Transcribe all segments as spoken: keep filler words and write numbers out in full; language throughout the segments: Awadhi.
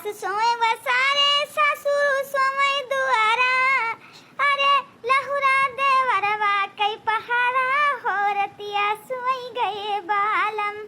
सोए वसारे सासुर सोए दुआरा, अरे लहुरा देवरवा कई पहारा हो रतिया सोई गए बालम।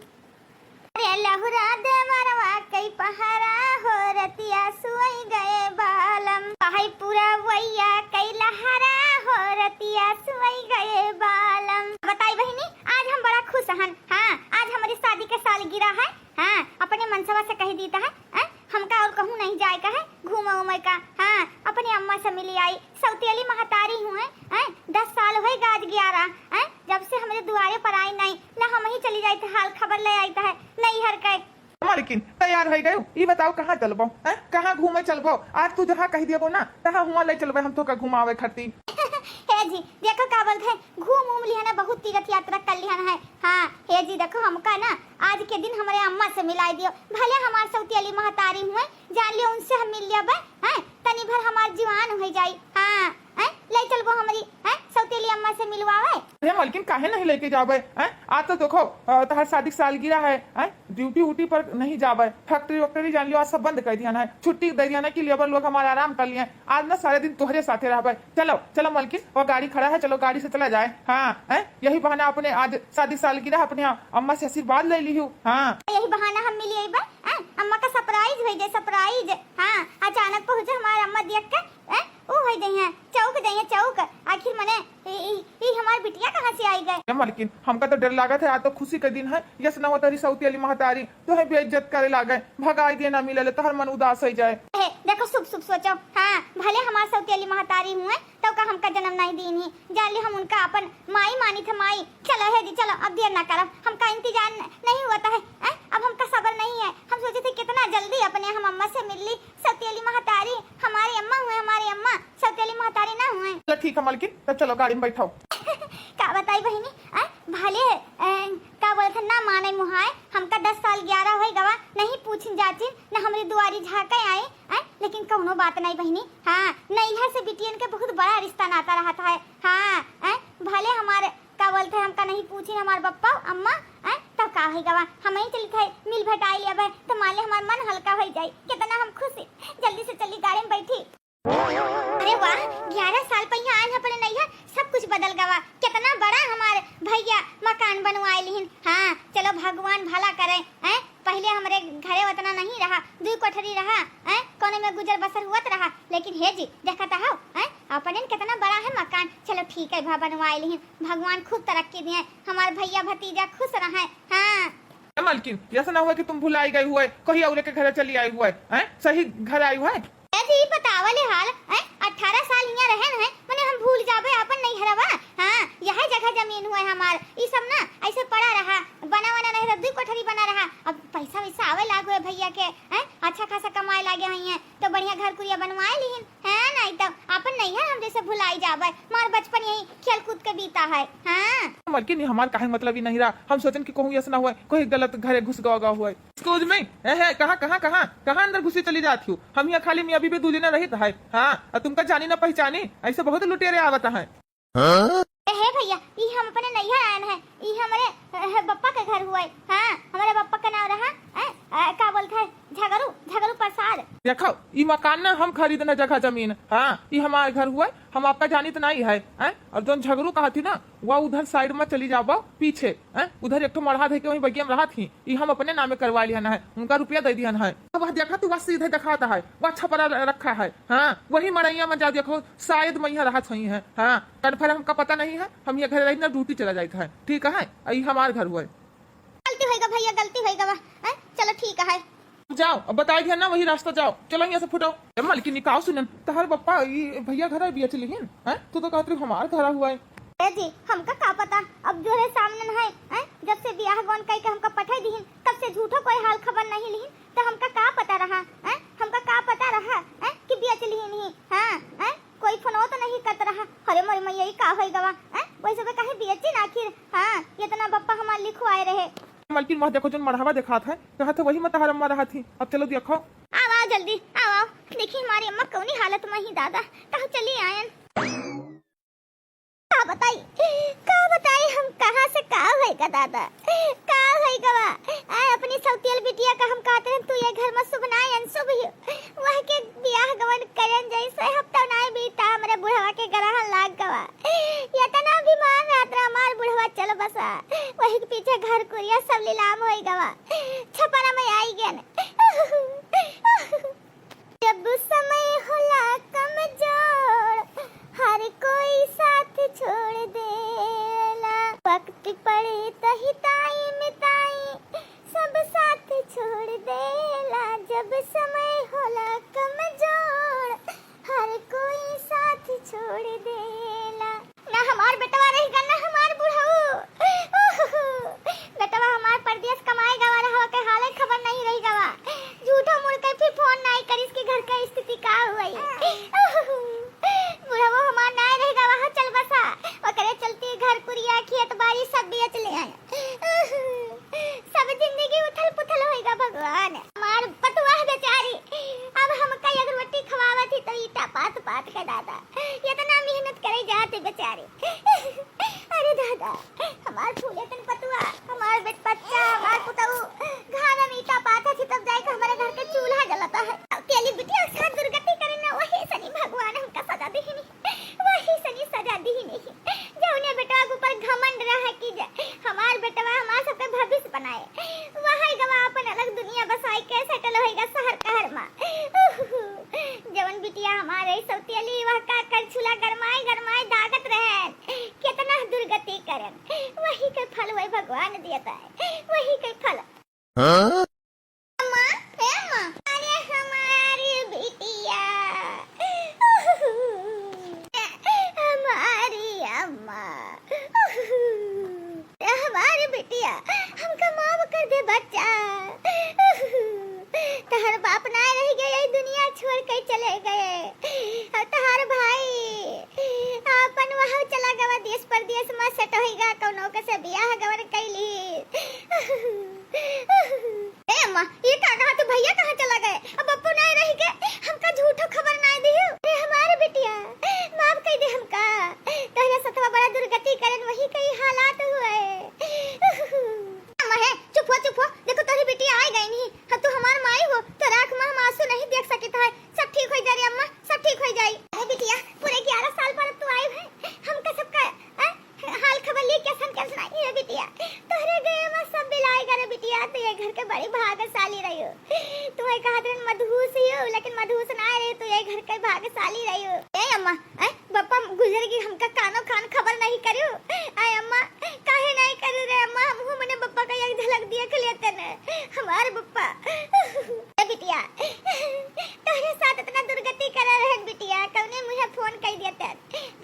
अरे लहुरा देवरवा कई पहारा हो रतिया सोई गए बालम। भाई पूरा वैया कई लहरा हो रतिया सोई गए बालम। बताई बहिनी, आज हम बड़ा खुश हन। हाँ, आज हमरी शादी के सालगिरह है। हाँ, अपने मनसवा से कहि दीत है, हैं? हमका और कहूँ नहीं जाए का है, घूमे उमे का। हाँ, अपने अम्मा से मिली आई, सौतेली महतारी हुए, हैं? दस साल होइगा आज ग्यारह, हैं? जब से हमरे दुआरे पर आई नहीं, ला हमही चली जाइत है, हाल खबर ले आइत है, नैहर के। मालकिन, तैयार होइ गयो, ई बताओ कहाँ चलबो, हैं? कहाँ घूमे चलबो? आज तू जहाँ कहि देबो ना, तहाँ हुआँ ले चलबे हम तोका घुमावे खातिर। हे जी, देखो का बोलत है, घूम उम लिहन है, बहुत तीर्थ यात्रा कर लिहन है। हाँ, हे जी, देखो हमका ना आज के दिन हमरे अम्मा से मिलाई दियो। भले हमार सौतेली महतारी हुए, जान लियो उनसे हम मिल लेबे, हैं? तनी भर हमार जुआन होइ जाई। हाँ, हैं? ले चलबो हमरी, हैं? सौतेली अम्मा से मिलवावे। अरे मालकिन, काहे नहीं लेके जाबे, हैं? आज तो देखो, अ, तोहर शादी के सालगिरह है, हैं? ड्यूटी उटी पर नहीं जाबे, फैक्ट्री वैक्ट्री जान लियो आज सब बंद कर दिहन है, छुट्टी दे दिहन है कि लेबर लोग हमार आराम कर लिए। आज ना सारे दिन तोहरे साथे रहबे। चलो, चलो मलकिन, वो गाड़ी खड़ा है, चलो गाड़ी से चला जाए। हाँ, हैं? यही बहाना अपने आज शादी सालगिरह अपने अम्मा से आशीर्वाद ले लिहू। हाँ। यही बहाना हम मिली अइबे, हैं? अम्मा का surprise होइ जाए, surprise। हाँ, अचानक पहुँचे हमार अम्मा देख के, हैं? ऊ होइ जाइहैं, चौंक जाइहैं, चौंक। आखिर मने, ई, ई, ई हमार बिटिया कहाँ से आई गए? ए मलकिन, हमका तो डर लागत है, आज तो खुशी के दिन है, यस न हो तोहरी सौतेली महतारी तोहे बेइज्जत करे लागे, भगाई दे ना मिले ले, तोहर मन उदास होइ जाए। ए, देखो, शुभ शुभ सोचो। हाँ, भले हमार सौतेली महतारी हुए, तब का हमका जन्म नहीं दीन ही। जान ली, हम उनका अपन माई मानी थे, माई। चलो हे जी, चलो, अब देर ना करब, हमका इंतजार न-, नहीं हुआ था है, हैं? अब हमका सबर नहीं है। हम सोचे थे कितना जल्दी अपने हम अम्मा से मिल ली। सौतेली महतारी हमारी अम्मा हुए, हमारी अम्मा, सौतेली महतारी ना हुए। चलो ठीक है मलकिन, तब चलो गाड़ी में बैठाओ। का बताई बहिनी, हैं? भले, ए, का बोलत है, ना माने मुहाए, हमका दस साल ग्यारह होइ गवा, नहीं पूछिन जाचिन, ना हमरी दुआरी झाँके आई, हैं? लेकिन कौनो बात नहीं बहिनी। हाँ, नैहर से बिटियन के बहुत बड़ा रिश्ता नाता रहत है। हाँ, हैं? भले हमार, का बोलत है, हमका नहीं पूछिन हमार बप्पा, अम्मा, हैं? तब का होइ गवा, हमहीं चलित है, मिल भेटाई लेबे, तो मान ले हमार मन हल्का होइ जाई। कितना हम खुश ही। जल्दी से चली गाड़ी में बैठी। अरे वाह, ग्यारह साल पहिया आयल है अपने नैहर, सब कुछ बदल गवा। कितना बड़ा हमार भैया मकान बनवाए लिहिन। हाँ, चलो भगवान भला करे, हैं? पहिले हमरे घरे उतना नहीं रहा, दुई कोठरी रहा, हैं? कौने में गुजर बसर हुअत रहा, लेकिन हे जी, देखत हौ, हैं? अपने कितना बड़ा है मकान। चलो ठीक है, भा बनवाए लिहिन, भगवान खूब तरक्की दिए, हमार भैया भतीजा खुश रहे। हाँ। ए मलकिन, ऐसा ना हुआ कि तुम भुलाई गई हुए, कहीं औरे के घरे चली आई हुए, हैं? सही घर आई हुए? ए जी, ई बतावा ले हाल, हैं? अठारह साल हियाँ रहन है, मने हम भूल जाबे आपन नैहरवा? हाँ, यह जगह जमीन हुए हमार, ई सब ना ऐसे पड़ा रहा, बना वना नहीं रहा, दुई कोठरी बना रहा। अब पैसा वैसा आवे लाग हुए भैया के, हैं? अच्छा खासा कमाए लागे हुई हैं, तो बढ़िया घर कुरिया बनवाए लिहिन, हैं? नहीं तो आपन नैहर हम जैसे भुलाई जाबे, हमार बचपन यही खेल कूद के बीता है। हाँ। मलकिन, ये हमार काहे मतलब ही नहीं रहा, हम सोचन कि कहूँ ऐसा ना हुए, कोई गलत घरे घुस गवा गवा हुए। Excuse me, ए, है, कहाँ, कहाँ, कहाँ, कहाँ अंदर घुसी चली जात हो? हम यहाँ खाली में अभी भी दू जने रहित है। हाँ, और तुमका जानी ना पहचानी, ऐसे बहुत लुटेरे आवत है। हाँ? ए, हे भैया, ई हम अपने नैहर आयन है, ई हमरे, ए, हे, बप्पा के घर हुआ है। हाँ, हमारे बप्पा का नाम रहा, ए, ए, का बोलते हैं, झगरू, झगरू प्रसाद। देखो, ई मकान ना हम खरीदना जगह जमीन, हाँ, ई हमारे घर हुआ है, हम आपका जानित नहीं है, हैं? और जौन झगरू कहा थी ना, वह उधर side में चली जाबो पीछे, हैं? उधर एक ठो मड़हा धइके वहीं बगिया में रहत ही, ई हम अपने नामे करवा लिहन है, उनका रुपया दे दिहन है। अब वह देखा तू, वह सीधे दिखाता है, वह छपरा रखा है, हाँ, वही मड़ैया में जा देखो, शायद मैं यहाँ रहत हुई है, हाँ, confirm हमका पता नहीं है, हम ये घर रही ना duty चला जाता है, ठीक है, ई हमार घर हुआ है। गलती होइगा भैया, गलती होइगा बा। हैं? चलो ठीक है। जाओ, अब बताई दिया ना, वही रास्ता जाओ। चलो यहाँ से फुटो। ए मलकिन, निकाओ सुनन, तहर बप्पा ई भैया घर बेच लिहिन, हैं? तू तो कहत रही हमार घर हुआ है। ए जी, हमका का पता, अब जो है सामने है, हैं? जब से बियाह गौन कई के हमका पठाई दिहिन, तब से झूठो कोई हाल खबर नहीं लिहिन, तो हमका का पता रहा, हैं? हमका का पता रहा, हैं? कि बेच लिहिन ही, हाँ, हैं? कोई फोनवा तो नहीं करत रहा। अरे मोरी मैया, ई का होई गवा? हैं? वैसे तो कहीं बेचिन आखिर। हाँ, इतना बप्पा हमार लिखवाए रहे। मलकिन, वह देखो, जोन मढ़ावा देखात है, कहत है, वही में तहार अम्मा रहत ही। अब चलो देखो। आओ, आओ जल्दी, आओ, आओ। देखी हमारी अम्मा कौनी हालत में ही दादा, कहूँ चली आयन। का बताई, का बताई हम, कहाँ से का होई गा दादा, का होई गवा? आय, अपनी सौतियल बिटिया का हम कहते हैं, तू ये घर में शुभ ना है, अनशुभ ही। समय होला कमजोर, हर कोई साथ छोड़ देला। ना हमार बेटवा रहेगा, ना हमार बुढ़ऊ। उहुहु। बेटवा हमार परदेस कमाए गवा रहा, ओके हाले खबर नहीं रही गवा। झूठो मुड़ के फिर फोन नहीं करिस कि घर के स्थिति का हुई। उहुहु। बुढ़ऊ हमार नहीं रही गवा, हो चल बसा। ओकरे चलती घर कुरिया, खेत बाड़ी सब बेच ले आए। सब जिंदगी उथल पुथल होइगा भगवान। हमार पतुआ बेचारी, अब हमका एक रोटी खवावत ही तो ईटा पात पात के दादा, इतना मेहनत करे जाते बेचारी। अरे दादा, हमार फूले तन पतुआ, हमार बेट बच्चा, हमार पुतऊ, घाम में ईटा पात थी तब जाए के हमारे घर के चूल्हा जलता है। अब तेली बिटिया साथ दुर्गति करे ना, वही सनी भगवान हमका सजा देहिनी। वही सनी सजा दी नहीं। जौने बेटवा के ऊपर घमंड रहा कि ज-, हमार बेटवा हमार सबके भविष्य बनाए, वही गवा अपन अलग दुनिया बसाई के सेटल होइगा शहर कहर मा। उहुहु। जवन बिटिया हमारे सौतेली वह का करछुला गरमाए गरमाए दागत रहन, कितना दुर्गति करन, वही के फल वही भगवान दियत है, वही के फल। हाँ? अम्मा, ए अम्मा, अरे हमारी बिटिया, हमारी अम्मा, हमारी बिटिया, हमका माफ कर दे बच्चा। तहर बाप ना रह गए, ये दुनिया छोड़ के चले गए। और तहर भाई आपन वहाँ चला गवा देश परदेश में सेट होइगा, कौनो के से बियाह गवन कैली। ए अम्मा, ये का कहा तू, भैया कहाँ चला गए? अब पप्पू नहीं रह गए, हमका झूठो खबर नहीं दियो। ए हमारे बिटिया, माफ कर दे हमका। तोहरे सथवा बड़ा दुर्गति करन, वही कई हालात हुए। अम्मा है, चुप हो, चुप हो। देखो तोहरी बिटिया आ गई नहीं, अब तू हमार माई हो, तो आँख में हम आंसू नहीं देख सकत है। सब ठीक हो जाए रे अम्मा, सब ठीक हो जाए। अरे बिटिया, पूरे ग्यारह साल पर तू आई है, हमका सबका, आ, हाल खबर लिए कैसन कैसन आई है बिटिया? तोहरे गए में सब मिलाए करे बिटिया, तू ये घर के बड़ी भाग्यशाली रही हो। तुम्हें कहा दिन मदहूस ही हो, लेकिन मदहूस ना रहे, तू ये घर के भाग्यशाली रही हो। ए अम्मा, ए, बप्पा गुजर गई, हमका कानो खान खबर नहीं करू। आय अम्मा, काहे नहीं करू रे अम्मा, हमहू मने बप्पा का एक झलक देख लेते न, हमार बप्पा। ए बिटिया, तोहरे साथ इतना दुर्गति करे रहन बिटिया, कौने मुँहे फोन कई देते,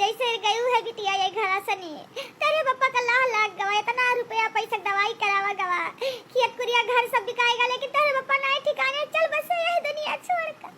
जैसे गयू है बिटिया ये घरा सनी। तेरे बप्पा का लाह लाग गवा, इतना रुपया पैसा दवाई करावा गवा, खेत कुरिया घर सब बिकाएगा, लेकिन तेरे बप्पा नहीं ठिकाने, चल बस यह दुनिया छोड़ कर।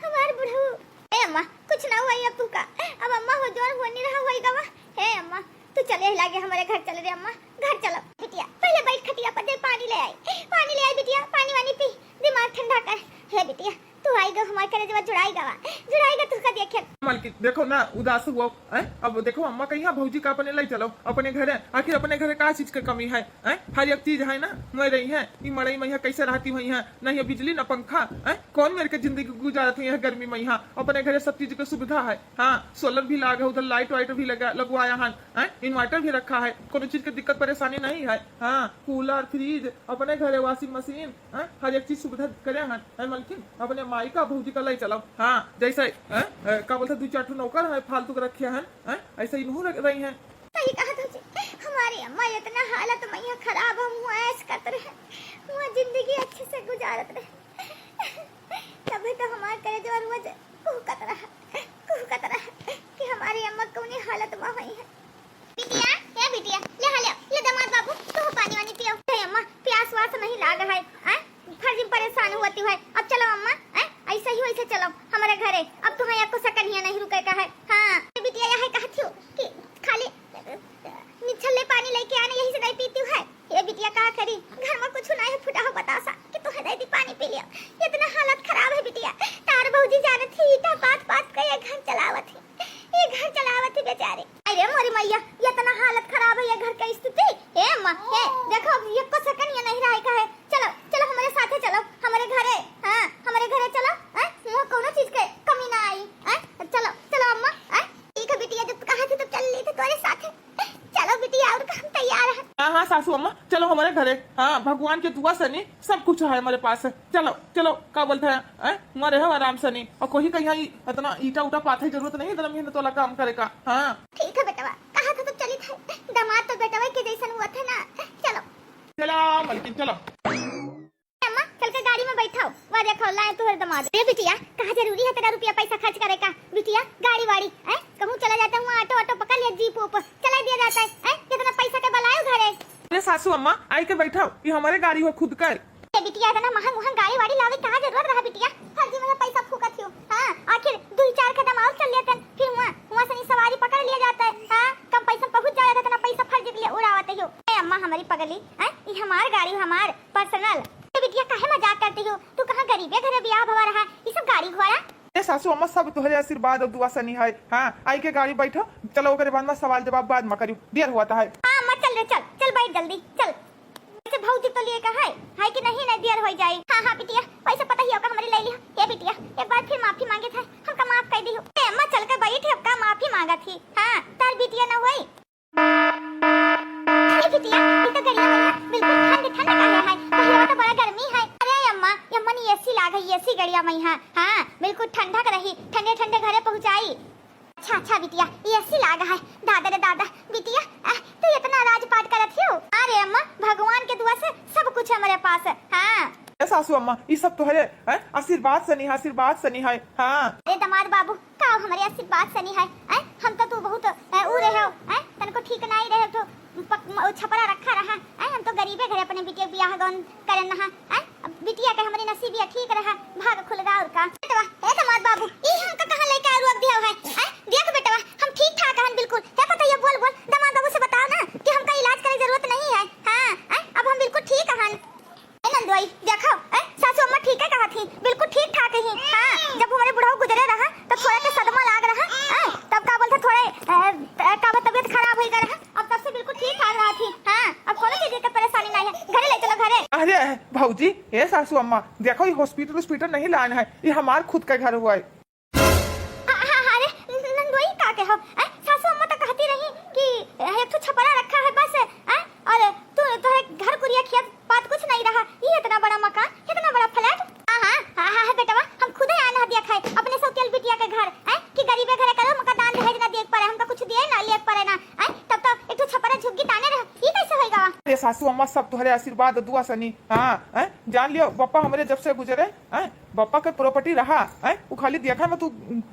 हमार बुढ़ऊ। ए अम्मा, कुछ ना हुआ अब तू का। अब अम्मा हो जोर हो नहीं रहा होई गवा। हे अम्मा, तू चले लागे हमारे घर चल रे अम्मा, घर चलो। बिटिया, पहले बैठ खटिया पर दे, पानी ले आई, पानी ले आई बिटिया, पानी वानी पी, दिमाग ठंडा कर। हे बिटिया, तू आई गो हमारे करे जब जुड़ाई गवा, जुड़ाई गा तू का देखे। मालकिन, देखो ना, उदास हुआ, हैं? अब देखो अम्मा कहीं भौजी का अपने ले चलो, अपने घरे, आखिर अपने घरे का चीज के कमी है, हैं? हर एक चीज है ना, मैं रही है, ई मड़ई में यहाँ कैसे रहती हुई है, ना ये बिजली ना पंखा, हैं? कौन मेरे के जिंदगी गुजारत हुई है गर्मी में यहाँ, अपने घरे सब चीज के सुविधा है, हाँ, सोलर भी लाग है, उधर लाइट वाइट भी लगा, लगवाया है, हैं? इन्वर्टर भी रखा है, कोनो चीज के दिक्कत परेशानी नहीं है, हाँ, कूलर, फ्रिज, अपने घरे वॉशिंग मशीन, हैं? हर एक चीज सुविधा करे हैं, हैं मलकिन? अपने माई का भौजी का ले चलो, हाँ, जैसे, हैं? अ, का बोलते, दू चार ठो नौकर हैं, फालतू के रखे हैं, हैं? ऐसे ही नहू रख रही हैं। सही कहा भौजी, हमारी अम्मा इतना हालत में यहाँ खराब, हम हुआ ऐश करत रहे, हुआ जिंदगी अच्छे से गुजारत रहे, तभी तो हमार करेजवा रोज कुहकत रहा, कुहकत रहा कि हमारी अम्मा कौनी हालत में हुई है। बिटिया, ए बिटिया, ले हा ले, ले दामाद बाबू, तू पानी वानी पियो। हे अम्मा, प्यास वास नहीं लाग है, हैं? फर्जी परेशान होती है। अब चलो अम्मा, हैं? ऐसे ही वैसे चलो हमारे घरे। अब तुम्हें एको सेकंड हियां नहीं रुके का है। हाँ, ए बिटिया, यह कहती हूँ कि खाली निछल्ले पानी लेके आने, यही से नहीं पीती है। ए बिटिया, का करी, घर में कुछ नहीं है, फुटा हो बतासा कि तुम्हें दे दी पानी पी लियो। इतना हालत खराब है बिटिया, तार भौजी जानत ही ईटा पात पात के ये घर चलावत है। ये घर चलावत ही बेचारे। अरे मोरी मैया, ये इतना हालत खराब है ये घर के स्थिति। ए अम्मा, ए, देखो, अब एको सेकंड ये नहीं रहे का है। चलो, चलो हमारे साथे चलो, हमारे घरे, हाँ, हमारे घरे चलो, हैं? वहाँ कोनो चीज के कमी ना आई, हैं? चलो, चलो अम्मा, हैं? ठीक है बिटिया, जब कहा थे तब चल ली थे तुम्हारे साथे। चलो बिटिया, और हम तैयार हैं। हाँ, हाँ, सासू अम्मा, चलो हमारे घरे। हाँ, भगवान के दुआ से नहीं, सब कुछ है हमारे पास। चलो, चलो, का बोलते हैं, हैं? वहाँ रहो आराम से नहीं। और कोई कहीं ई इतना ईटा उटा पाथे जरूरत नहीं, इतना मेहनत वाला काम करे का। हाँ। ठीक है बेटवा, कहा था तो चली था। दामाद तो बेटवा के जैसन हुआ था ना। चलो। चलो, मलकिन, चलो। अम्मा, चल के गाड़ी में बैठाओ। देखो, लाए तोहरे दमाद। अरे बिटिया, कहाँ जरूरी है तेरा रुपया पैसा खर्च करे का? बिटिया, गाड़ी वाड़ी, हैं? कहूँ चला जाता हुआ, ऑटो, ऑटो पकड़ लिया, जीप उप चला दिया जाता है, हैं? कितना पैसा के बलायो घरे। अरे सासू अम्मा, आई के बैठाओ, ये हमारे गाड़ी हो खुद का। ए बिटिया, इतना महंग, महंग गाड़ी वाड़ी लावे कहाँ जरूरत रहा बिटिया? फर्जी में पैसा फूकत हियो। हाँ, आखिर दो चार कदम और चल लेते, फिर हुआ, हुआ से नहीं सवारी पकड़ लिया जाता है। हाँ, कम पैसा में पहुँच जाए, इतना पैसा फर्जी के लिए उड़ावत हियो। ए अम्मा, हमारी पगली, हैं? ये हमार गाड़ी, हमार personal। ए बिटिया, काहे मजाक करती हो? तू कहाँ गरीबे घरे बियाह भवा रहा, ये सब गाड़ी घोड़ा? ए सासू अम्मा, सब तोहरे आशीर्वाद और दुआ सनी है। हाँ, आई के गाड़ी बैठो, चलो, ओकरे बाद में सवाल जवाब बाद में करियो, देर होता है। हाँ अम्मा, चल रे, चल, चल बैठ जल्दी, चल। वैसे भौजी तो लिए का है, है कि नहीं, नहीं देर हो जाई। हाँ, हाँ बिटिया, वैसे पता ही होगा हमारे ले लिया। ए बिटिया, एक बार फिर माफी मांगे था, हमका माफ कर दियो। ए अम्मा, चल के बैठ, हमका माफी मांगा थी। हाँ, तार बिटिया न होई। अरे बिटिया, ये तो गड़िया भैया, बिल्कुल ठंड ठंड का है, है। बहिरवा तो बड़ा गर्मी है। अरे अम्मा, ये अम्मा ने एसी लाग है, एसी गड़िया में है। हाँ, बिल्कुल ठंडा कर रही, ठंडे ठंडे घरे पहुँचाई। अच्छा, अच्छा बिटिया, एसी लाग है। दादा रे दादा, बिटिया, आ, तू इतना राजपाट करत हियो? अरे अम्मा, भगवान के दुआ से सब कुछ है हमारे पास। हाँ। ए सासू अम्मा, ई सब तोहरे, हैं, आशीर्वाद सनी है, आशीर्वाद सनी है। हाँ। अरे दामाद बाबू, का हमरे आशीर्वाद सनी है, हैं? हम तो तू बहुत, ए, ऊ रहे हो, हैं? तनको ठीक नाई रहे, तो पक-, म-, छपरा रखा रहा, हैं? हम तो गरीबे घरे अपने बिटिया बियाह गौन करन रहा, हैं? अब बिटिया के हमरे नसीबिया ठीक रहा, भाग खुल गया और का। बेटवा, ए दामाद बाबू, ई हमका कहाँ लेके आ रोक दिया है, हैं? देख बेटवा, हम ठीक ठाक हन बिल्कुल। हे पतैया, बोल, बोल, दामाद बाबू से बताओ ना कि हमका इलाज करे जरूरत नहीं है, हाँ, हैं? अब हम बिल्कुल ठीक हन। ए नंदोई, देखो, ए, सासू अम्मा ठीके कहत ही, बिल्कुल ठीक ठाक ही। हाँ, जब हमरे बुढ़ऊ गुजरे रहा, तो थोड़ा के सदमा लाग रहा, ए, तब का बोलते थोड़े, ए, त-, का बोलते तबीयत खराब होई गए रहा, अब तब से बिल्कुल ठीक ठाक रहा थी। हाँ, अब कोनो चीज के परेशानी नहीं है। घरे ले चलो, घरे। अरे भौजी, ए सासू अम्मा, देखो ये hospital वॉस्पिटल नहीं लान है, ये हमार खुद का घर हुआ है। हाँ, हाँ, हाँ, अरे, न-, नंदोई का के हो? हैं? सासू अम्मा तो कहती रही कि, ए, एक ठो छपरा रखा है बस, हैं? और तू, तोहरे घर कुरिया खेत पात कुछ नहीं रहा। ये इतना बड़ा मकान, इतना बड़ा flat। हाँ, हाँ, हाँ, हाँ, हाँ, बेटवा, हम खुदे आए ना दिया खाए अपने सौतेल बिटिया के घर, हैं? कि गरीबे घरे करो, हमका दान दहेज ना देख पारे, हमका कुछ दिए ना, लेके पारे ना, हैं? तब तो एक ठो छपरा झुग्गी ताने रह, ये कैसे होएगा? अरे सासू अम्मा, सब तोहरे आशीर्वाद दुआ सनी। हाँ, हैं? जान लियो, पापा हमरे जब से गुजरे, हैं, बप्पा के property रहा, हैं, उ खाली देखा में तू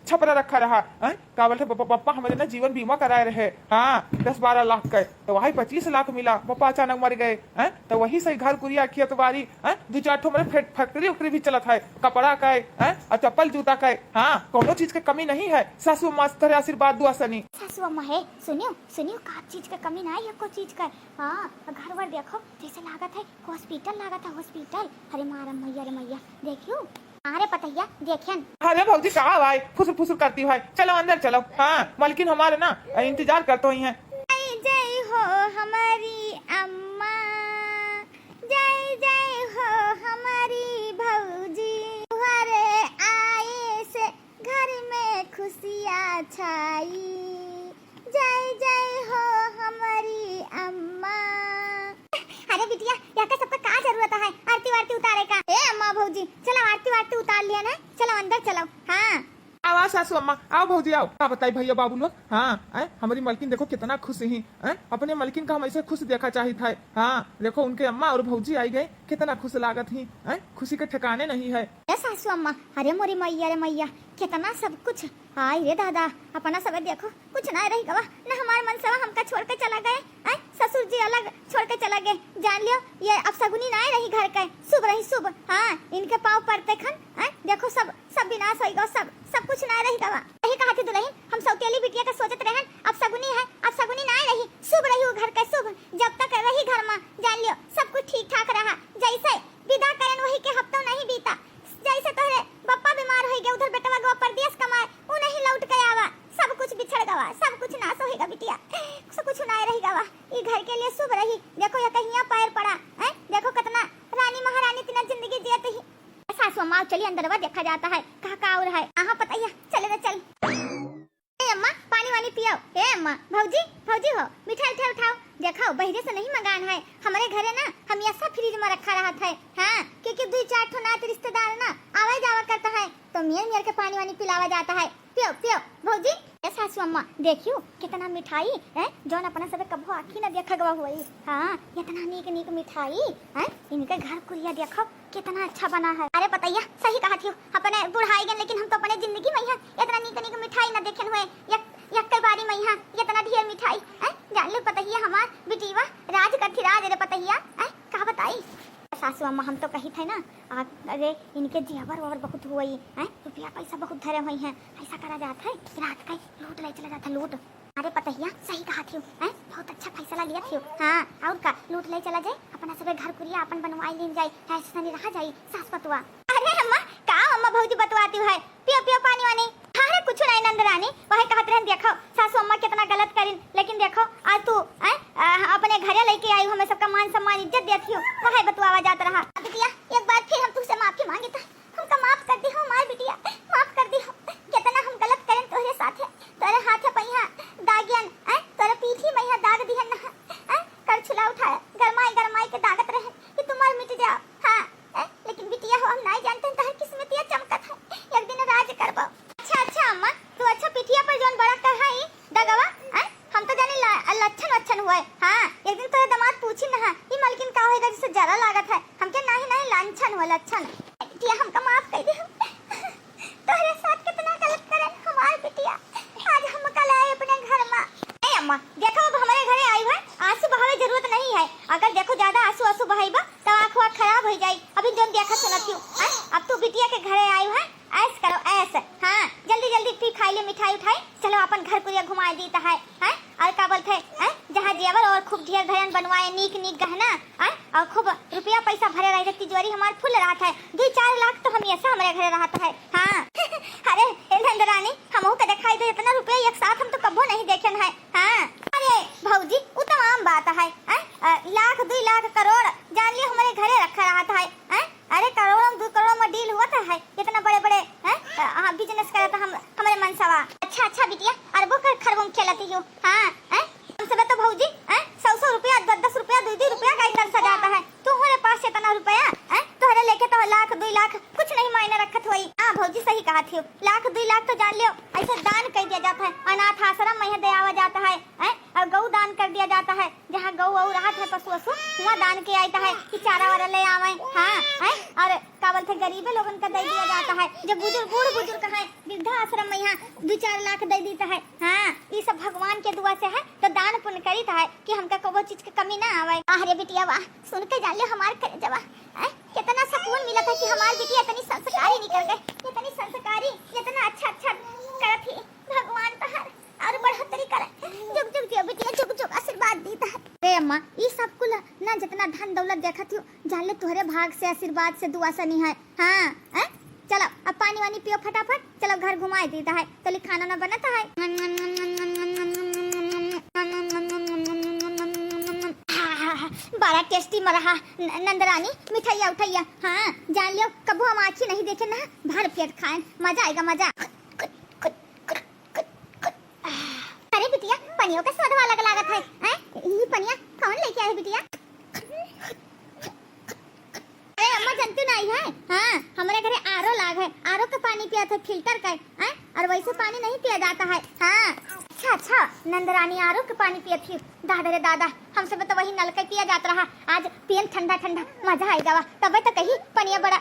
छपरा रखा रहा, हैं, का बोलते बप्पा, बप्पा हमरे ना जीवन बीमा कराए रहे, हाँ, दस बारह लाख के, तो वही पच्चीस लाख मिला, बप्पा अचानक मर गए, हैं, तो वही से घर कुरिया खेत बाड़ी, हैं, दो चार ठो हमरे फैक-, factory उक्टरी भी चलत है, कपड़ा का, हैं, और चप्पल जूता का, हाँ, कोनो चीज के कमी नहीं है, सासू मास्टर आशीर्वाद दुआ सनी। सासू अम्मा है, सुनियो, सुनियो, का चीज के कमी ना है, एको चीज का, हाँ, घर वर देखो, जैसे लागत है hospital लागत है, hospital। अरे मारा मैया रे मैया, देखियो। अरे पतैया, देखेन। अरे भौजी, का भाई फुसुर फुसुर करती भाई? चलो अंदर चलो। हाँ, मलकिन हमारे ना इंतजार करते हुई हैं। जय जय हो हमारी अम्मा, जय जय हो हमारी भौजी, तुम्हारे आए से घर में खुशियाँ छाई, जय जय हो हमारी अम्मा। अरे बिटिया, यहाँ का सबका का जरूरत है आरती वारती उतारे का? ए अम्मा भौजी, चलो आरती वारती उतार लिया ना, चलो अंदर चलो। हाँ। आओ, आओ सासू अम्मा, आओ भौजी, आओ। का बताई भैया बाबू लोग, हाँ, आए, हमारी मलकिन देखो कितना खुश ही, आए, अपने मलकिन का हम ऐसे खुश देखा चाहित है। हाँ, देखो उनके अम्मा और भौजी आई गए, कितना खुश लागत ही, आए, खुशी के ठिकाने नहीं है। ए सासू अम्मा, अरे मोरी मैया रे मैया, कितना सब कुछ। हाय रे दादा, अपना सब देखो, कुछ ना रही गवा, न हमार मनसवा हमका छोड़ के चला गए, हैं? ससुर जी अलग छोड़ के चला गए। जान लियो, ये अब सगुनी ना रही घर के, शुभ रही शुभ। हाँ, इनके पाँव पड़ते खन, हैं? देखो सब, सब विनाश होई गवा, सब, सब कुछ ना रही गवा। यही कहा थी दुल्हन, हम सौतेली बिटिया के सोचत रहन, अब सगुनी है, अब सगुनी ना रही, शुभ रही वो घर के शुभ। जब तक रही घर में, जान लियो, सब कुछ ठीक ठाक रहा। जैसे विदा करन वही के हफ्तों नहीं बीता, जैसे तोहरे बप्पा बीमार होई गए, उधर बेटवा गवा परदेस कमाए, उ नहीं लौट के आवा, सब कुछ बिछड़ गवा, सब कुछ नाश होई गा बिटिया, सब कुछ ना रही गवा। ई घर के लिए शुभ रही। देखो ये कहिया पैर पड़ा, हैं? देखो कितना रानी महारानी तिना जिंदगी जियत ही। सासू अम्मा, चली अंदरवा देखा जाता है, कहाँ का और है। आहा पतैया, चले रे चल। ए अम्मा, पानी वानी पियाओ। ए अम्मा, भौजी, भौजी हो, मिठाई उठाई उठाओ। देखो, बहिरे से नहीं मंगान है, हमरे घरे ना हमेशा फ्रिज में रखा रहत है। हाँ, क्योंकि दुई चार ठो नात रिश्तेदार ना आवे जावा करता है, तो मियर मियर के पानी वानी पिलावा जाता है। पियो, पियो, भौजी। ए सासू अम्मा, देखियो कितना मिठाई है, जौन अपना सबे कभो आँखी न देखा गवा हुई। हाँ, इतना नीक नीक मिठाई है, इनके घर कुरिया देखो, कितना अच्छा बना है। अरे पतैया, सही कहत हियो, अपने बुढ़ाई गन, लेकिन हम तो अपने जिंदगी में यहाँ इतना नीक नीक मिठाई न देखेन हुए। यक, यक्के बारी में यहाँ इतना ढेर मिठाई, हैं? जान लो पतैया, हमार बिटिया राज करथी राज रे पतैया, हैं? का बताई? सासू अम्मा, हम तो कहित है ना, आ, अरे इनके जेवर वेवर बहुत हुई, हैं? रुपया पैसा बहुत धरे हुई हैं, ऐसा करा जात है कि रात का लूट ले चला जात है, लूट। अरे पतैया, सही कहत हियो, हैं? बहुत अच्छा फैसला लियत हियो। हाँ, और का, लूट ले चला जाए, अपना सबे घर कुरिया अपन बनवाए लीन जाए, ऐसे नहीं रहा जाए सास पतुआ। अरे अम्मा, का अम्मा भौजी बतवाती है? पियो, पियो पानी वानी। अरे कुछ नहीं नंद रानी, वही कहत रहन, देखो सासू अम्मा कितना गलत करिन, लेकिन देखो आज तू, हैं, आ, अपने घरे लेके आई, हमें सबका मान सम्मान इज्जत देत हियो, वही बतवावा जात रहा। बिटिया, एक बार फिर हम तुझसे माफी मांगित है, हमका माफ कर दिहो हमार बिटिया, माफ कर दिहो। कितना हम गलत करेन तोहरे साथे, तोहरे हाथे पहिया दागियन, हैं? तोहरे पीठी महिया दाग दिहन ना, हैं? करछुला उठाए, गरमाई गरमाई के दागत रहन कि तुम्हार मिट जाओ, हाँ, हैं? लेकिन बिटिया हो, हम नाई जानते हैं तोहर किस्मतिया चमकत है, एक दिन राज करबो। अच्छा, अच्छा अम्मा, तू अच्छा पिठिया पर जौन बड़ा कहा ही दगवा, हैं? हम तो जाने ला-, लच्छन वच्छन हुए, हाँ, एक दिन तोहरे दामाद पूछी ना, ई मलकिन का होएगा जिससे जरा लागत है, हमके नाही, नाही, लांछन हुआ, लच्छन। बिटिया, हमका माफ कर दे। तोहरे साथ कितना गलत करन हमार बिटिया। आज हमका लाए अपने घर मा। ए अम्मा, देखो अब हमरे घरे आई है, आंसू बहावे जरूरत नहीं है। अगर देखो ज्यादा आंसू आंसू बहाईबा तो आंख वाख खराब हो जाई। अभी जोन देखा सुनत हियो, हैं? अब तू बिटिया के घरे आई है, ऐस करो ऐस। हाँ, जल्दी जल्दी पी खाई ले मिठाई उठाई, चलो अपन घर कुरिया घुमाए दीत है, हैं? और का बोलत है, हैं? जहाँ जेवर और खूब ढेर धरन बनवाए, नीक नीक गहना, हैं? और खूब रुपया पैसा भरे रहे, तिजोरी हमार फुल रहत है। दुई चार लाख तो हमेशा हमरे घरे रहत है। हाँ। अरे ए नंदरानी, हमहू के दिखाई दे, इतना रुपया एक साथ हम तो कबो नहीं देखेन है। हाँ। अरे भौजी, उ तो आम बात है, हैं? अ, लाख, दुई लाख, करोड़, जान लियो हमरे घरे रखा रहत है, हैं? अरे करोड़ों, दुई करोड़ों में डील हुआ था है, इतना बड़े बड़े, हैं? अ, हाँ, बिजनेस करत हम, हमरे मनसवा। अच्छा, अच्छा बिटिया, अरबों के खरबों में खेलती हो, हाँ, हैं? हम सब तो भौजी, हैं, सौ सौ रुपया, दस दस रुपया, दुई दुई रुपया का ही तरसा जाता है। तोहरे पास इतना रुपया, हैं, तोहरे लेके तो लाख, दुई लाख कुछ नहीं मायने रखत होई। हाँ भौजी, सही कहत हियो, लाख, दुई लाख तो जान लियो, ऐसे दान कर दिया जाता है, अनाथ आश्रम में ही दे आवा जाता है, हैं, और गौ दान कर दिया जाता है, जहाँ गौ वौ रहत है, पशु वशु, हुआं दान के आइत है कि चारा वारा ले आवे, हाँ, हैं, और का बोलते गरीबे लोगन का दे दिया जाता है, जो बुजुर्ग, बूढ़ बुजुर्ग है, वृद्धा आश्रम में यहाँ दुई चार लाख दे देता है। हाँ, ई सब भगवान के दुआ से है, तो दान पुण्य करीत है कि हमका कबो चीज के कमी ना आवे। आह रे बिटिया वाह, सुन के जान ले हमार करेजवा, हैं? कितना सुकून मिलत है कि हमार बिटिया इतनी संस्कारी निकल गई, इतनी संस्कारी, इतना अच्छा अच्छा करत ही। भगवान तोहर और बढ़ोतरी करे, जुग जुग जियो बिटिया, जुग जुग आशीर्वाद दीत है। अरे अम्मा, ई सब कुल ना जितना धन दौलत देखत हियो, जान ले तोहरे भाग से, आशीर्वाद से, दुआ सनी है। हाँ, हैं? चलो, अब पानी वानी पियो फटाफट, चलो घर घुमाए दीत है, तली खाना ना बनत है। बड़ा टेस्टी मरहा न-, नंदरानी, मिठाइया उठाइया। हाँ, जान लियो, कबो हम आँखी नहीं देखे ना, भर पेट खाए, मजा आएगा, मजा। अरे बिटिया, पनियो का स्वाद अलग लागत है, हैं? ई पनिया कौन लेके आए बिटिया? अरे अम्मा, जनतू नहीं है? हाँ, हमरे घरे आरो लाग है, आरो के पानी पियत है, फिल्टर का, हैं? और वैसे पानी नहीं पिया जाता है। हाँ। अच्छा, अच्छा, नंदरानी आरो के पानी पियत ही। दादा रे दादा, हमसे तो वही नलका पिया जात रहा, आज पियन ठंडा ठंडा, मजा आइ गवा। तबे तो कही पनिया बड़ा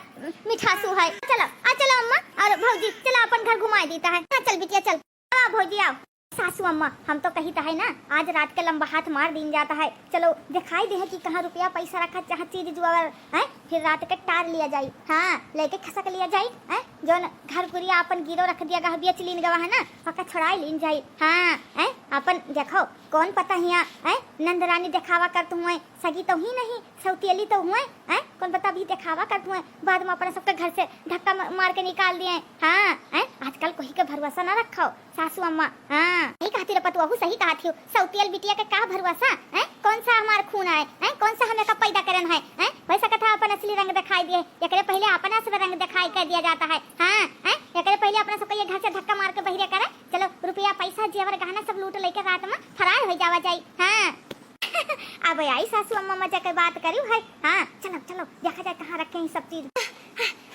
मिठासू है। चलो, आ चलो अम्मा और भौजी, चलो अपन घर घुमाए देता है। हाँ, चल बिटिया चल। आओ भौजी आओ। सासू अम्मा, हम तो कहित है ना, आज रात के लंबा हाथ मार दीन जाता है। चलो दिखाई दे है कि कहाँ रुपया पैसा रखा, जहाँ चीज जुआवर है, फिर रात के टार लिया जाई। हाँ, लेके खसक लिया जाई, हैं? जौन घर कुरिया अपन गिरो रख दिया गवा, बेच लीन गवा है ना, ओका छोड़ाई लीन जाई। हाँ, हैं? अपन देखो, कौन पता हिया, हैं? नंदरानी देखावा करत हुए, सगी तो ही नहीं, सौतेली तो हुए, हैं? कौन पता अभी देखावा करत हुए, बाद में अपने सबके घर से धक्का म-, मार के निकाल दिए। हाँ, हैं? आजकल कोई के भरोसा ना रखो। सासू अम्मा, हाँ, सही कहती रे पतुआ, सही कहती हो। सौतियल बिटिया के का भरोसा, हैं? कौन सा हमार खून आए, हैं? कौन सा हमें का पैदा करन है, हैं? वैसा कथा अपन असली रंग दिखाई दिए, एकरे पहले अपना सब रंग दिखाई कर दिया जाता है, हाँ, हैं? एकरे पहले अपना सबके ये घर से धक्का मार के बहिरे करे, चलो रुपया पैसा जेवर गहना सब लूट लेके रात में फरार हो जावा जाई, हाँ। अब आई सासू अम्मा मजा के बात करी है, हाँ, चलो चलो देखा जाए कहाँ रखे हैं सब चीज।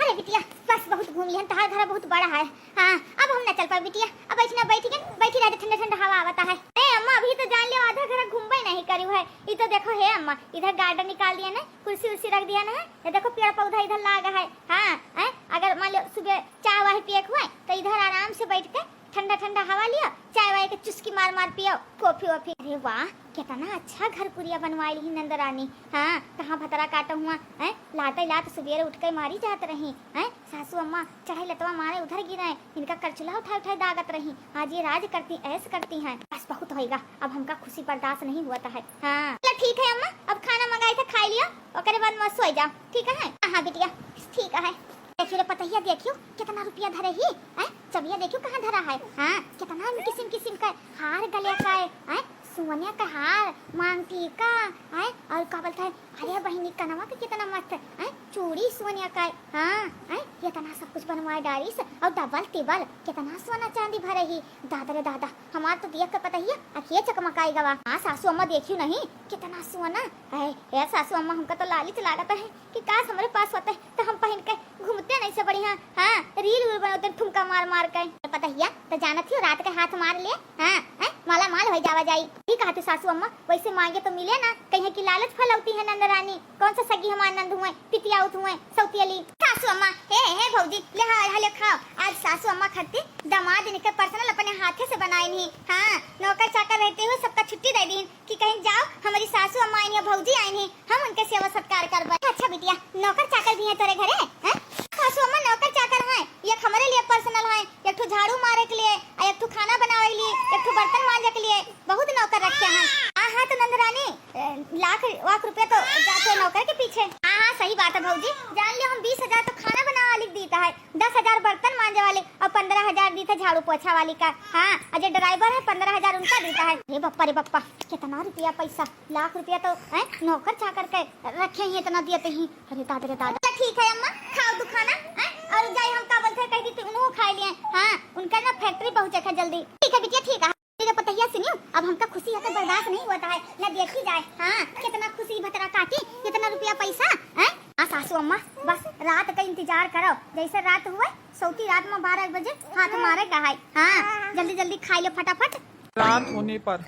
अरे बिटिया, बस बहुत घूम लिहन, तहार घर बहुत बड़ा है। हाँ, अब हम ना चल पाए बिटिया, अब ऐसे ना बैठी के, बैठी रह, ठंडा ठंडा हवा आवता है। ए अम्मा, अभी तो जान ले आधा घर घूमबे नहीं करी हो, है। ई तो देखो हे अम्मा, इधर garden निकाल दिया ना, कुर्सी उर्सी रख दिया ना है। ये देखो पेड़ पौधा इधर लाग है। हाँ, हैं? अगर मान लो सुबह चाय वाय पिए के हुए तो इधर आराम से बैठ के ठंडा ठंडा हवा लियो, चाय वाय के चुस्की मार मार पियो, coffee वॉफी। अरे वाह, कितना अच्छा घर कुरिया बनवाइल ही नंदरानी। हाँ, कहाँ भतरा काटो हुआ, हैं? लाटे लात सुबेरे उठ के मारी जात रही, हैं? सासू अम्मा चढ़ाई लतवा मारे उधर गिरे, इनका करचुला उठाए उठाए दागत रही। आज ये राज करती, ऐश करती हैं। बस बहुत होइगा, अब हमका खुशी बर्दाश्त नहीं होत है। हाँ, चलो ठीक है अम्मा, अब खाना मंगाई थे, खाई लियो, ओकरे बाद में सोई जाओ, ठीक है? हाँ बिटिया, ठीक है। देखियो रे पतहिया, देखियो कितना रुपया धरे ही, हैं? चबिया देखियो कहाँ धरा है। हाँ, कितना किसिम किसिम का हार गले का है, हैं? सोनिया का हार, मांग टीका, हैं? और का बोलता है, अरे बहिनी, कनवा के कितना मस्त, हैं? चूड़ी सोनिया का, हाँ, हैं? इतना सब कुछ बनवाए डारिस, और double टिबल कितना सोना चांदी भरे ही। दादा रे दादा, हमार तो देख के पतहिया अखिए चकमकाई गवा। हाँ सासू अम्मा, देखियो नहीं कितना सोना है। हे सासू अम्मा, हमका तो लालिच लागत है कि काश हमरे पास होते तो हम पहन के घूमते नहीं से बढ़िया। हाँ, reel वील बनौते ठुमका मार मार के। पतहिया तो जानत ही हो, रात के हाथ मार ले, हाँ, हैं? माला माल हो जावा जाई। ठीक कहती सासू अम्मा, वैसे मांगे तो मिले ना, कहीं की लालच फैलौती है नंद रानी। कौन सा सगी हमार नंद हुए, पितियाउत हुए, सौतियली। सासू अम्मा, हे, हे भौजी, ले हाँ, ले खाओ। आज सासू अम्मा खातिर दामाद इनके personal अपने हाथे से बनाए नहीं। हाँ, नौकर चाकर रहते हुए सबका छुट्टी दे दीन कि कहीं जाओ, हमारी सासू अम्मा आइन है, भौजी आइन है, हम उनके सेवा सत्कार करबे। अच्छा बिटिया, नौकर चाकर भी हैं तोरे घरे, हैं? सासू अम्मा नौकर चाकर हैं, एक हमरे लिए personal हैं, एक ठो झाड़ू मारे के लिए, आ एक ठो खाना बनावे के लिए, एक ठो बर्तन मांजे के लिए, बहुत नौकर रखे हैं। हाँ, हाँ, तो नंद रानी, ए, लाख वाख रुपया तो जाते हैं नौकर के पीछे। हाँ, हाँ, सही बात है भौजी, जान लियो हम बीस हजार तो खाना बनावे वाली के दीता है, दस हजार बर्तन मांजे वाली और पन्द्रह हजार दीता झाड़ू पोछा वाली का। हाँ, और जे driver है पन्द्रह हजार उनका दीता है। हे बप्पा रे बप्पा, कितना रुपया पैसा, लाख रुपया तो, हैं, नौकर चाकर के रखे ही इतना दिए ही। अरे दादा रे दादा। तो ठीक है अम्मा, खाओ तू खाना, हैं, और जाए हम का बोलते हैं, कह दी तू उन्हों खा लिए। हाँ, उनका ना factory पहुँचे है जल्दी। ठीक है बिटिया, ठीक है। तेरे पतहिया सुनियो, अब हमका खुशी है तो बर्दाश्त नहीं होता है, ना देखी जाए। हाँ, कितना खुशी भतरा काटी, कितना रुपया पैसा, हैं? हाँ सासू अम्मा, बस रात का इंतजार करो, जैसे रात हुए सौती रात में बारह बजे हाथ मारे का है। हाँ, जल्दी जल्दी खाई लो फटाफट। रात होने पर।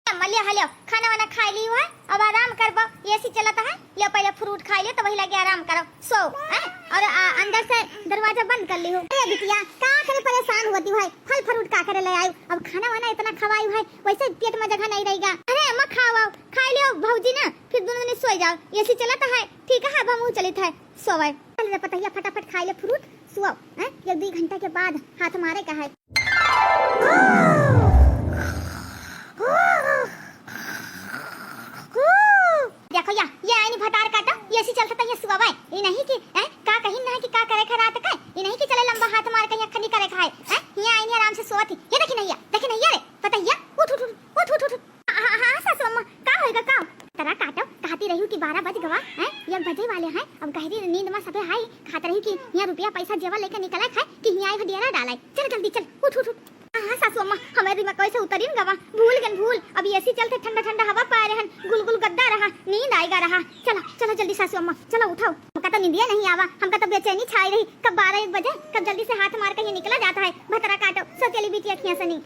अम्मा, लिया, लिया, खाना वाना खाई ली हुआ, अब आराम करबो, AC चलता है, लियो पहले fruit खाई लियो, तो वही लगे आराम करो, सो, हैं? और, आ, अंदर से दरवाजा बंद कर ली हो। अरे बिटिया, का करे परेशान होती है, फल fruit का करे ले आयु, अब खाना वाना इतना खवायु है, वैसे पेट में जगह नहीं रहेगा। अरे अम्मा, खाओ, आओ, खाई लियो भौजी ना, फिर दोनों जने सोई जाओ, AC चलता है, ठीक है, अब हम चलित है सोवे। चल रे पतहिया, फटाफट खाई ले fruit, सुआओ, हैं? एक दुई घंटा के बाद हाथ मारे का है। देखो या, ये आइनी भतार काटो, ये ऐसी चलता तो ये सुआवे। ये नहीं कि, हैं, का कहीं ना कि का करे खा रात का, ये नहीं कि चले लंबा हाथ मार के यहाँ खनी करे खाए, हैं? ये आइनी आराम से सोवत ही। ये देखी नहीं है, देखी नहीं है रे, पतहिया, उठ, उठ, उठ, उठ, उठ, उठ। हाँ, हाँ, हाँ, सासू अम्मा, का होएगा का? तरा काटो, कहती रही कि बारह बज गवा, हैं? एक बजे वाले हैं, अब गहरी नींद में सभे हाई, कहत रही कि यहाँ रुपया पैसा जेवर लेके निकला खाए कि यहाँ आए डेरा डाला है। चल जल्दी चल, उठ, उठ, उठ। हाँ, हाँ, सासू अम्मा, हमारे दिमाग कैसे उतरिन गवा, भूल गन भूल। अब AC चलते ठंडा ठंडा हवा पाए रहन, गुलगुल गद्दा रहा, नींद आएगा रहा। चलो, चलो जल्दी सासू अम्मा, चलो उठाओ। हमका तो नींदिया नहीं आवा, हमका तो बेचैनी छाई रही, कब बारह एक बजे, कब जल्दी से हाथ मार के ये निकला जाता है, भतरा काटो, सौतेली बिटिया खिया सनी।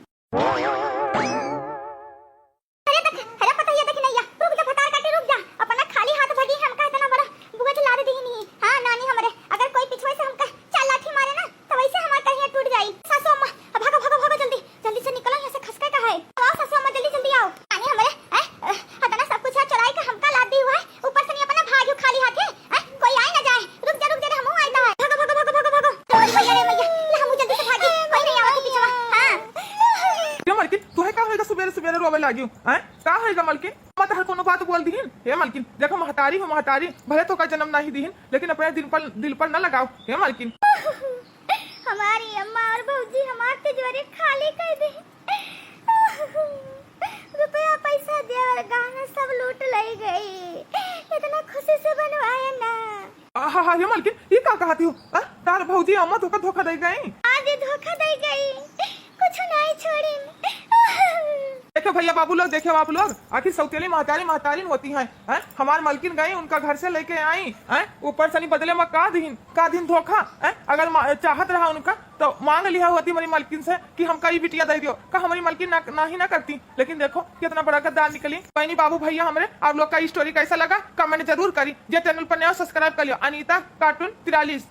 अरे देख, अरे पतहिया देख नैया, रुक जा भतार काटे, रुक जा, अपना खाली हाथ भगी है, हमका इतना बड़ा बोझ लाद दी नहीं। हाँ नानी हमरे, अगर कोई पिछुए से हमका चार लाठी मारे ना, तो वैसे हमार कहिया टूट जाई। सासू अम्मा, भागो, भागो, भागो जल्दी, जल्दी से निकलो यहाँ से, खसके का है। आओ सासू अम्मा, जल्दी, जल्दी आओ। नानी हमरे, ए, ए, इतना सब कुछ है, चुराई के हमका लाद दी हुआ है, ऊपर से नहीं अपना भाग्यो खाली हाथे, ए, कोई आई ना जाए। रुक जा, रुक जा रे, हमहू आइता है। भागो, भागो, भागो, भागो, भागो। अरे भैया रे भैया, ले हमहू जल्दी से भागी, कोई नहीं आवत है पीछवा। हाँ। क्यों मलकिन, तुहे का होएगा, सुबेरे सुबेरे रोवे लागियो, हैं? का होएगा मलकिन? मत हर कोनो बात बोल दीहिन। हे मलकिन, देखो महतारी हो महतारी, भले तोका जन्म नाही दीहिन, लेकिन अपने दिल पर, दिल पर न लगाओ। हे मलकिन। हमारी अम्मा और भौजी हमार तिजोरी खाली कर दी। रुपया पैसा देवर गहना सब लूट ले गई। इतना खुशी से बनवाया ना। आहा, हा, हे मलकिन, ये का कहती हो? आ, तार भौजी अम्मा धोखा, धोखा दे गई। आज ये धोखा दे गई, कुछ नहीं छोड़ी। देखो भैया बाबू लोग, देखो बाबू लोग, आखिर सौतेली महतारी महतारी होती हैं, हैं? हमार मलकिन गई, उनका घर से लेके आई, हैं? ऊपर से नहीं बदले में का दिन, का दिन धोखा, हैं? अगर मा-, चाहत रहा उनका तो मांग लिया होती हमारी मलकिन से कि हमका ई बिटिया दे दियो, का हमारी मलकिन ना, ना ही ना करती। लेकिन देखो कितना बड़ा गद्दार निकली। बहनी बाबू भैया हमरे, आप लोग का स्टोरी कैसा लगा कमेंट जरूर करी। जे चैनल पर नया सब्सक्राइब कर लियो, अनीता कार्टून तिरालीस।